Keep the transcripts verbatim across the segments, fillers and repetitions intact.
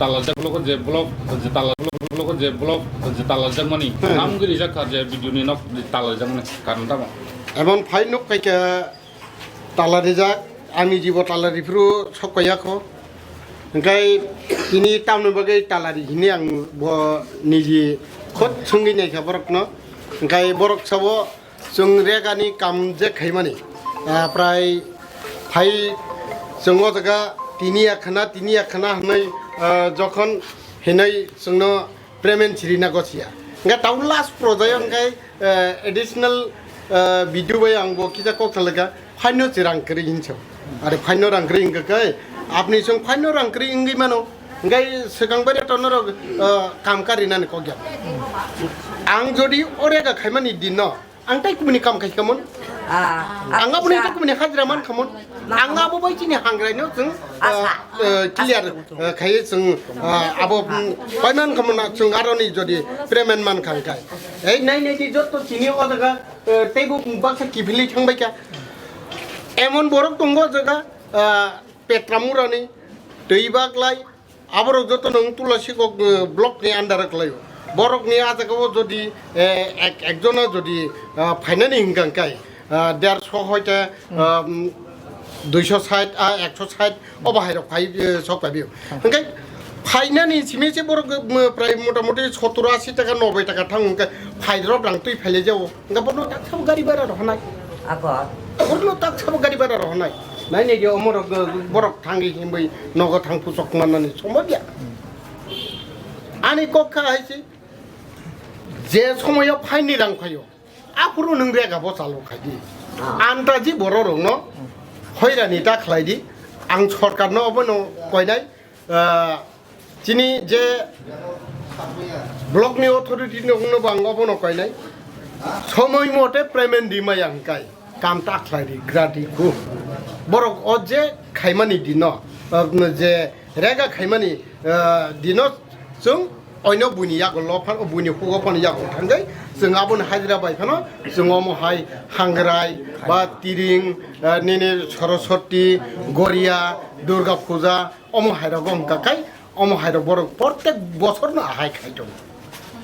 Talajak blogo je blog, je talajak blogo je blog, je talajak mani. Hmm. Nam giri jak kha je video ni nok je talajak mani. Karon tamo? Emon phai nuk kai kha tala rijak, ani jibo tala riphuru sok kaya kho. Hingkai tini tamni bagwi tala ri hini ang bo niji khot sungwi nai kha borokno. Hingkai borok sabo Chwng regani kam je khaimani, ah, prai phai chwng o jaga tini ya khna, tini ya khna hwnwi, ah, jokhon hinwi chwngno payment chirina gosia. Hingkhe tau last project hingkhe, eh, additional, eh, video bai ang bo kisa kok salaka, phaino chwng rang kwrwi hinso. Are phaino rang kwrwi hingkhe khe, apni chwng phaino rang kwrwi wngwi mano, hingkhe swkang bai to norok, eh, kam karinani kok ya. Ang jodi o rega khaimani dinno, Ang tai kubuni kam khai khamon. Ah, Ang aboni ah, tai kubuni hajra man khamon. Ma Ang khamon. Abo bai chini hangrai no chwng, Asa. Ah, ah, clear, Asa. Ah, khai chwng, ah, abo, mm, pai man khamon na chwng aroni jodi payment man khang kai. Ei nai nai di jotto chini o jaga, eh, teibo baksa kiphilwi thang bai kha. Emon borok tongo jaga, ah, Petramurani, Twibaglai, Aborok joto nwng Tulasikok, eh, block ni under o kwlaio. Borok ni a jaga o jodi, eh, ek, ekjona jodi, ah, phainani hingkang kai, ah, derso hoite, ah, mm, duiso sait, ah, ekso sait, obo hai rok phai, eh, sok pai bio. Hingkai phainani simi se borok, eh, prai mota moti sottor asi taka, noboi taka thang hingkai phai rok rang twi phailai jao. Hingka borno tak sabo gari bara rohonai. Ako. Borno tak sabo gari bara rohonai. Nai nai di omorok, eh, borok thangi himbai nogo thang pusok manani somoi ya. Ani kok kha hai se, je somoyo phaini rang phaio, aphuru nwng rega bo chalo khai di. Ah. Antaji borok rokno hoirani ta khlai di. Ang sorkarno obono koinai, ah, chini je block ni authority no, no bang obono koinai. Somoi mote payment di maya hingkai. Kam ta khlai di, gra di khu. Borok o je khaimani dino, ah, je rega khaimani, ah, dino chwng oino buini yago lo phan, o buini hugo phan yago thangwi chwng aboni hajira bai phano chwng omo hai Hangrai ba Tiring, ah, nini Saraswati, Goria, Durga Puja, omo hai rogo hwnkha kai. Omo hai rok borok protek bosor no ahai khai tongo.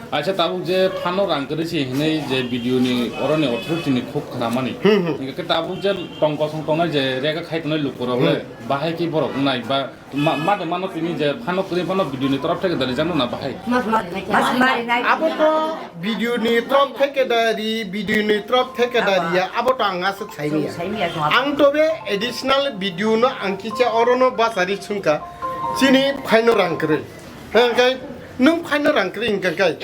Acha tabuk je phano rang kwrwi se hinwi je video ni oro ni authority ni khuk khnamani. Hmm, hmm. Hingke tabuk je tong kosong tongnai je rega khai tongnai luku rok le Hmm. bahai ki borok wngnai ba ma, ma de mano tini je phano kwrwi phano video ni torop theke dali jano na bahai. Mas mari nai. Mas mari nai. Abo to Video ni trop theke da ri, video ni trop theke da ri ya, abo to ang aswk saini ya. Saini ya, chwng Ang to be additional video no ang kicha oro no bachari chwngkha, chini phaino rang kwrwi. Hwnkhe nwng phaino rang kwrwi hwnkhe kai.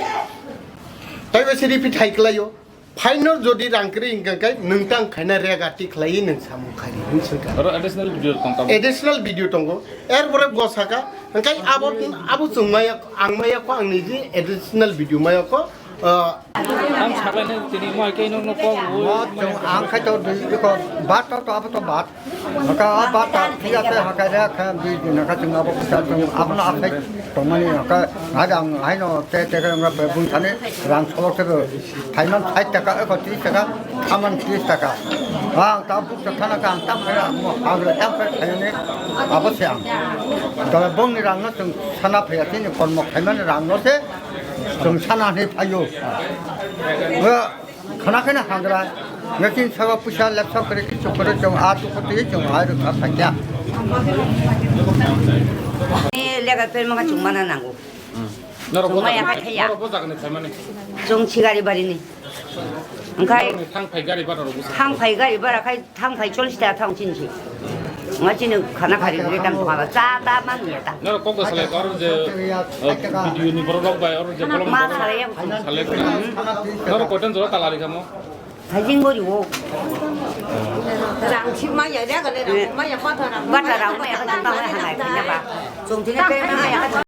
Taibo se repeat hai kwlaio. Phaino jodi rang kwrwi hwnkhe kai, nwng tang khaina rega tik khlaiwi nwng samung khairi hwn chwngkha. Oro additional video tong tamo? Additional video tongo. Er pore bo saka, hwnkhe abo, abo chwng maya, ang maya kho, ang niji additional video maya kho. Ah. Ang sabai nai tini mo hai khe nokno kok bo. Mo chwng ang khai to dui ko bat to, to abo to bat. Haka a bat ta phiya se haka re kha dui din haka chwng abo kisa chwng abo na aphai tongmani haka hai ang hai no te te khe ang bung thani rang sobok te phaimang sait taka eko tris taka thaman tris taka. Ang ta buk ta thana ka ang tam khe ang mo ang tam khe khaini abo se ang. Dole bongni rang no chwng sana phaiya tini kormo khaimani rang no se. Chwng sana hinwi phaio. Bo khana kheno hagra. Nge tin sabo puisa lepsok kore kichu kore chwng a tu kote chwng a ru kha khaikya. Ni lega per manga chwng mana nango. Hmm. Norok Chwng bo maya jaga khai ni, khaya. Norok bo jaga ni phaimani. Chwng chigari bari ni. Onkhe Norok ni thang phai gari bara rok bwsa. Thang phai gari bara khai Thang phai chollish taka thang chini se. Nga chini khana khari guri tam thwa cha ta man ya ta. Noro kok salai kor je, eh, video ni borok rok bai or je Khana kolom ma borok salai ya. Salai kor. Noro koitan jora talari kamo? Thajing gori wo. Rang si ma ya ya gale rang ma ya pa thara. Ba ta rang ma ya ka ta ma hanai ka ba. Chong chini pe ma ya ka.